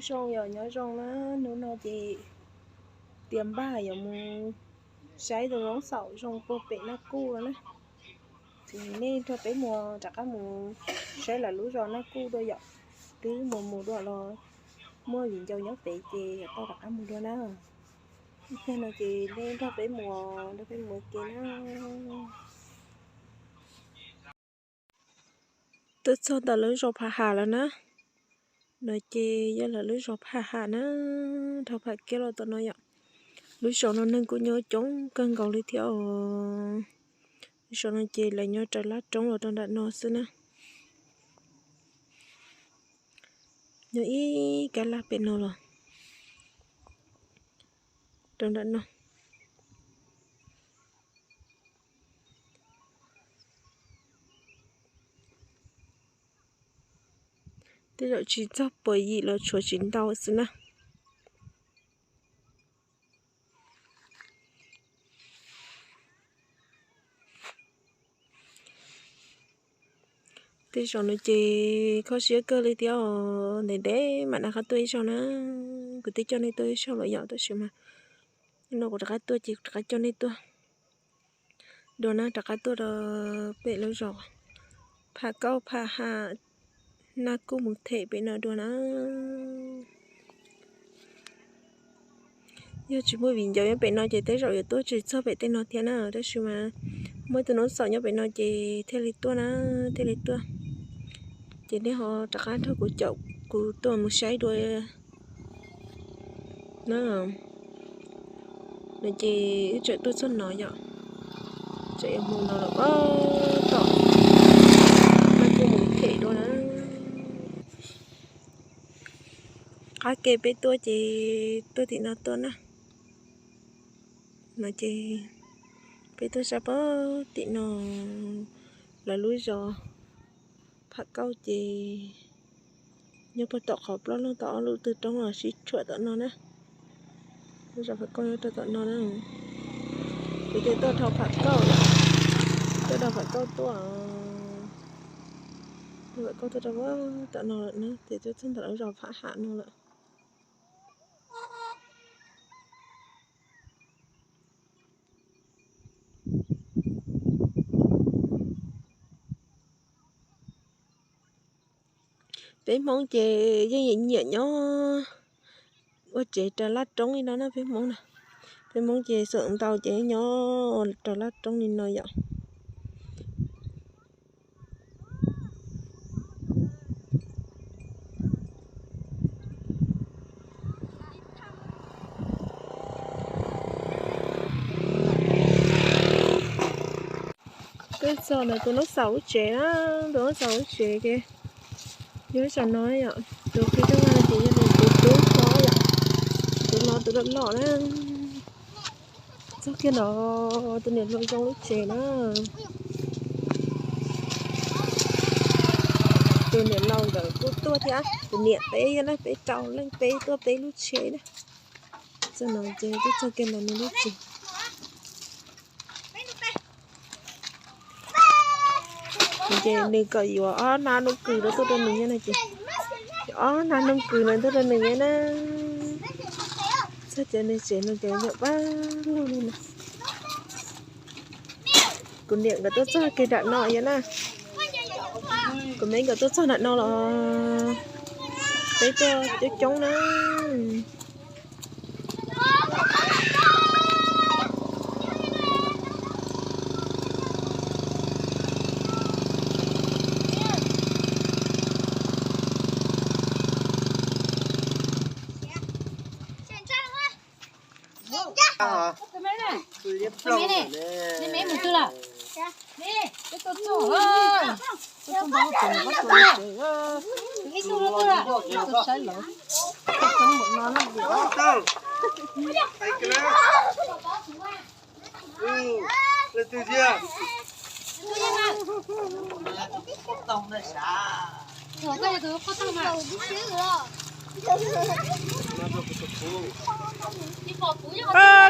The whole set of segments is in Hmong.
Zoo yog nyob zoo na, hnub no ces tias npaj yuav mus saib tus noob xaum zoo puag pem Naj Kuj no na. Ces nej nrog peb mus rov qab mus saib lawv lub zos Naj Kuj dua yom. Twb mus mus dua los muaj viv ncaus nyob pem ces yuav tau rov qab mus dua na. Ib pliag no ces nej nrog peb mus, nrog peb mus ua ke na. Tuaj txog ntawm lawv zos Pham Ham lawm na. No ces yog lawv lub zos Pham Ham na, dhau Pham Kiab los tom no yom. Lub zos no neeg kuj nyob coob kawg nkaus li thiab os. Lub zos no ces lawv nyob raws laj roob los rau nram no xwb na. Nyob ib kab laj pem no los rau nram no. Tej zaum tsis txog puas yim los tshuav tsis ntau xwb na. Tej zaum no ces kho siab kawg li thiab os, ntev ntev mam rov qab tuaj ib zaug na. Kuv twb coj nej tuaj ib zaug lawm yom, tab sis mas no kuv rov qab tuaj ces kuv rov qab coj nej tuaj dua na, rov qab tuaj rau pem lub zos Pham Kauj Pham Ham Naj Kuj mus them pem no dua na. Yog tsis muaj viv ncaus nyob pem no ces tej zaum yuav tuaj tsis txog pem tej no thiab na, tab sis mas muaj ib tug noob xaum nyob pem no ces thiaj li tuaj na, thiaj li tuaj. Ces nej ho rov qab nrog kuv caum kuv tuaj mus saib dua na. No ces wb tseem tuaj txog no yom, tseem yuav mus no los pab tom Naj Kuj mus them dua na. Qab ke peb tuaj ces tuaj tim no tuaj na. No ces peb tuaj sab pab tim no, lawv lub zos Pham Kauj ces nyob puag tom qhov ploj loog tau ob lub tw roob los sib tshuam tom no na. Lub zos Pham Kauj nyob rau tom no na. Kuv ces tuaj dhau Pham Kauj, tuaj dhau Pham Kauj tuaj, Pham Kauj tuaj rau tom no lawm na, ces tuaj txog ntawm lub zos Pham Ham no lawm. Peb Hmoob ces yeej nyiam nyiam nyob ua tsev raws laj roob li no na peb Hmoob na. Peb Hmoob ces xeem ntau ces nyob raws laj roob li no yom. Twb txog ntawm tus noob xaum lub tsev na, tus noob xaum lub tsev ces yog ib tsam no yom, tus qhib coj no ces yog tus tub no yom, tus no tus loj loj na. Txog kiag no tus niam hluas zoo lub tsev na. Tus niam laus nkawd kuj tuaj thiab, tus niam peb yog na, peb rau leej peb tuaj peb lub tsev na. Txog no ces twb txog kiag ntawm nws lub tsev. Ces nws kom yuav ob hnab noob kws rau tuaj rau nws nyob no ces, ob hnab noob kws no tuaj rau nws nyob na. Txog cov nws tsev no ces yog pab lug li no. Kuv niam nkawd tuaj txog kiag nram no yom na. Kuv me nkawd tuaj txog nram no los peb tuaj coob coob na.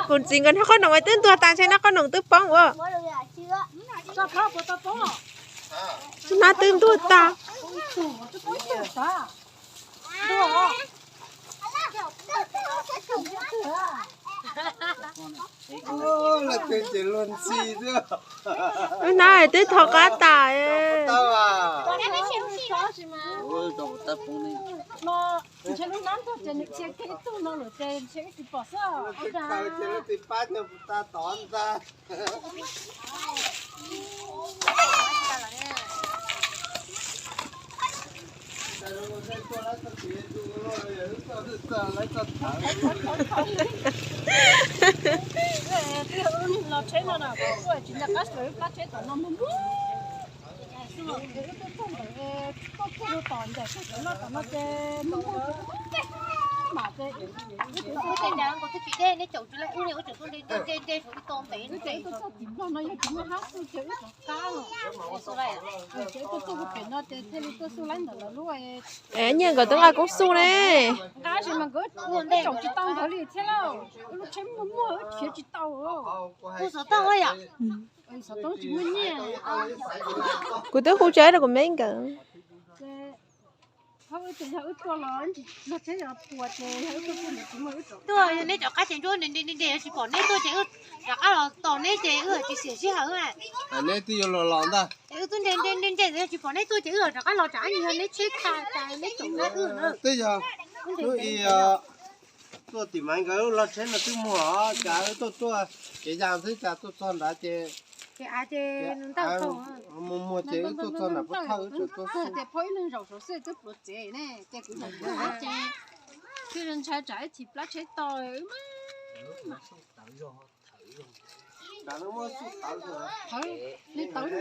Kuv txiv nkawd noj qhob noom twb ntuag tas, ntshe noj qhob noom twb poob ua. Noj twb ntuag tas. Ntuag. Wb hnab twb tho qab tas. Los tsheb no na, kuv tsis nco qab xyov wb plab tsheb tom no muag muag. Wb tuaj txog ntawd, tuaj kiag rau tom ncaim txog cov loj tom no ces muag muag ces mas ces wb tuaj txog tim no yog tsis muaj hab xwb ces wb rov qab los. Ces wb tuaj txog pem no ces thiaj li tuaj xub laib ntawm lawv lub. Nyiaj nkawd twb nqa koob xub ne. Nqa tab sis mas nkawd tsaum tsis tau nkawd li thiab lauj, wb lub tsheb muag muag wb khiav tsis tau. Kuv xov tooj tsis muaj nyiaj. Kuv twb hu tsa rau kuv me nkawd. Tuaj yog neb cov qab ces ntsuab nte nte nte tsis pom neb tuaj ces wb rov qab los tos neb ces wb tsis xiam sij hawm. Neb twb yuav los los ntag. Ces wb twb nte nte nte nte tsis pom neb tuaj ces wb rov qab los tsam ib yog neb tsheb tag tas neb tsaum nqa wb na. Twb yog hnub i tuaj tim Maiv nkawd lub log tsheb no twb muag os, cas wb tuaj tuaj kev yas xwb cas tuaj txog nrad ces muag muag ces wb tuaj txog nram pov thawj wb tseem tuaj xwb. Tias phauj ib leeg zaum saum xwb twb pluav tsev ne, ces kuv zaum ces twb ntshai tsam ib chim plab tsheb to. Li tawv,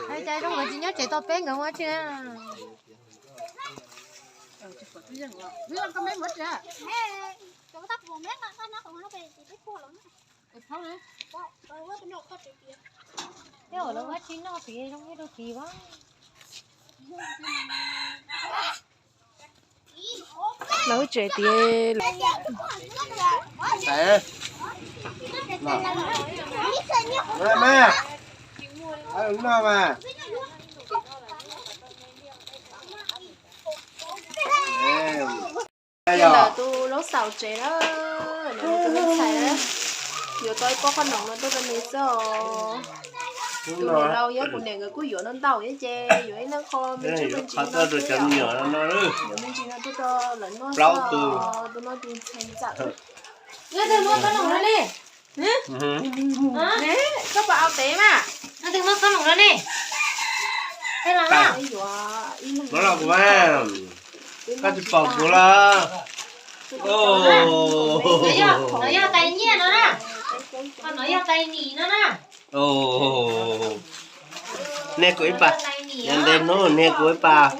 hais cas zoo nkawd tsis nyob tsev tau peb nkawd ua tsi. Tej zaum lawv ua tsis noj ces zoo nyob rau tid. Lawv tsev tias mas, mas. Ntawm tus laub xaus tsev na, tus ntxhais na, yuav tau ib pob qhob noom no tuaj rau nws xwb os. Tus niam laus yog kuv niam nkawd kuj yuav ntau ntau thiab ces yuav ib leeg qho me ntsis me ntsis no, yuav me ntsis no tuaj rau lawv noj xwb os. Tus no tus ntxhais ntxawm. Koj puas au tev mas? Koj tsis pom kuv los? No yog tais nyiaj no na. No yog tais nis no na. Niag kuv ib pas, yog ntev hnub niag kuv ib pas.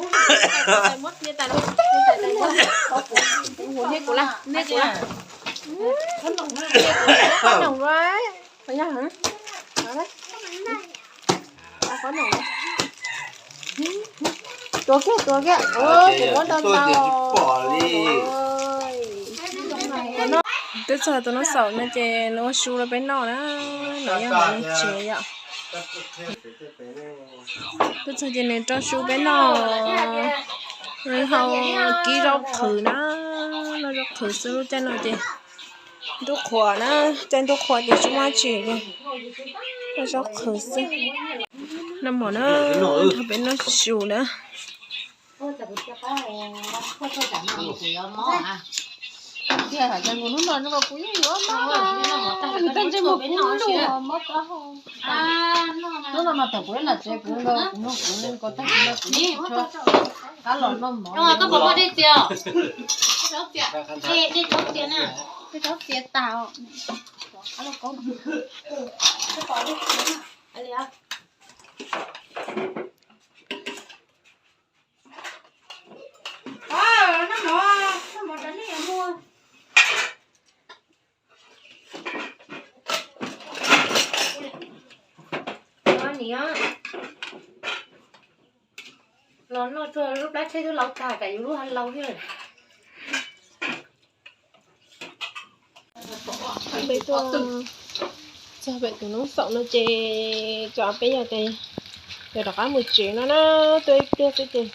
Tua kiag, tua kiag. Kuv muab tau ntau li. Twb txog tus no xaum no ces nws ua su rau peb noj na. No yog hauv nws tsev yom. Twb txog ces nws rau su peb noj. Nws hau kib zaub qhwv na, noj zaub qhwv xwb lub caij no ces ntuj qhuav na, caij ntuj qhuav ces tsis muaj dab tsi li. Noj zaub qhwv xwb. Noj mov na, nrog peb noj su na. Hnub no mas thaum kuv ib nram tsev kuv, kuv kuv ko tag kuv, kuv qab los noj mov. Koj puas muaj dej txias? Dej txias na, dej txias tas os. Los noj tsuag lub plab tsheb twb laus tag, tsam yus lub ha laus thiab. Peb tuaj txog pem tus noob xaum no ces tsam peb yog tes yog rov qab mus tsev no na, tuaj ib pliag xwb ces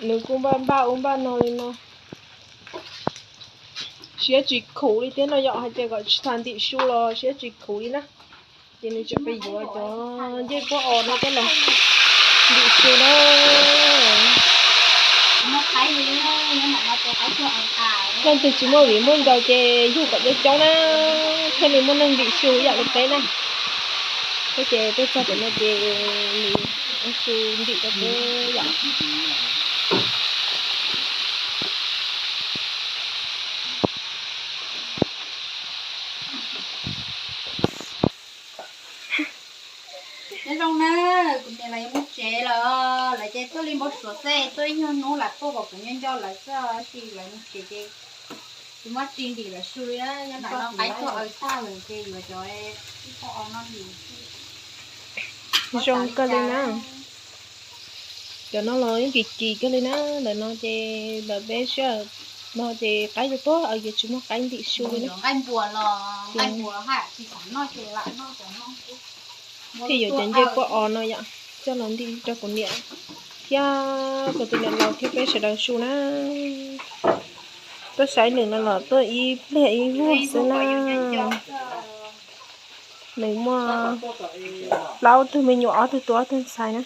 nws kuj npaj npaj ub npaj no li no. Siab tsis khum li thiab no yom, hais tias kom tsis tas ntim su los siab tsis khum li na. Ces nws tseem pes yuav cov ncej pob os no coj los ntim su na. Leej twg tsis muaj viv muaj ncaus ces yug kom coob coob na, thiaj li muaj neeg ntim su ib yam li peb na. Thiab ces tuaj txog pem no ces nws ua su ntim rau peb yom. Nyob zoo na, kuv niam lawv yuav mus tsev lawm, lawv ces tuaj li npau suav xwb, tuaj ib nyuag hnub lam tuaj kom kuv nco nco lawv xwb, tab sis lawv mus tsev ces kuv muab tsis ntim lawv su li na. Nyob ntawm no qaib tuaj aws tag lawm ces yuav cov ib pob os no ntim. Zoo kawg li na. Cov no los yeej kim kim kawg li na, ntawm no ces ntawm peb sij hawm no ces qaib tuaj tuaj aws ces tsis muaj qaib ntim su li na. Ces thiaj yuav cov ncej pob os no yom, coj los ntim rau kuv niam thiab kuv tus niam laus thiab peb sawv daws su na. Tuaj saib nws no los tuaj ib pliag ib vuag xwb na. Nws muaj plaub tug me nyuam, ob tug tub ob tug ntxhais na.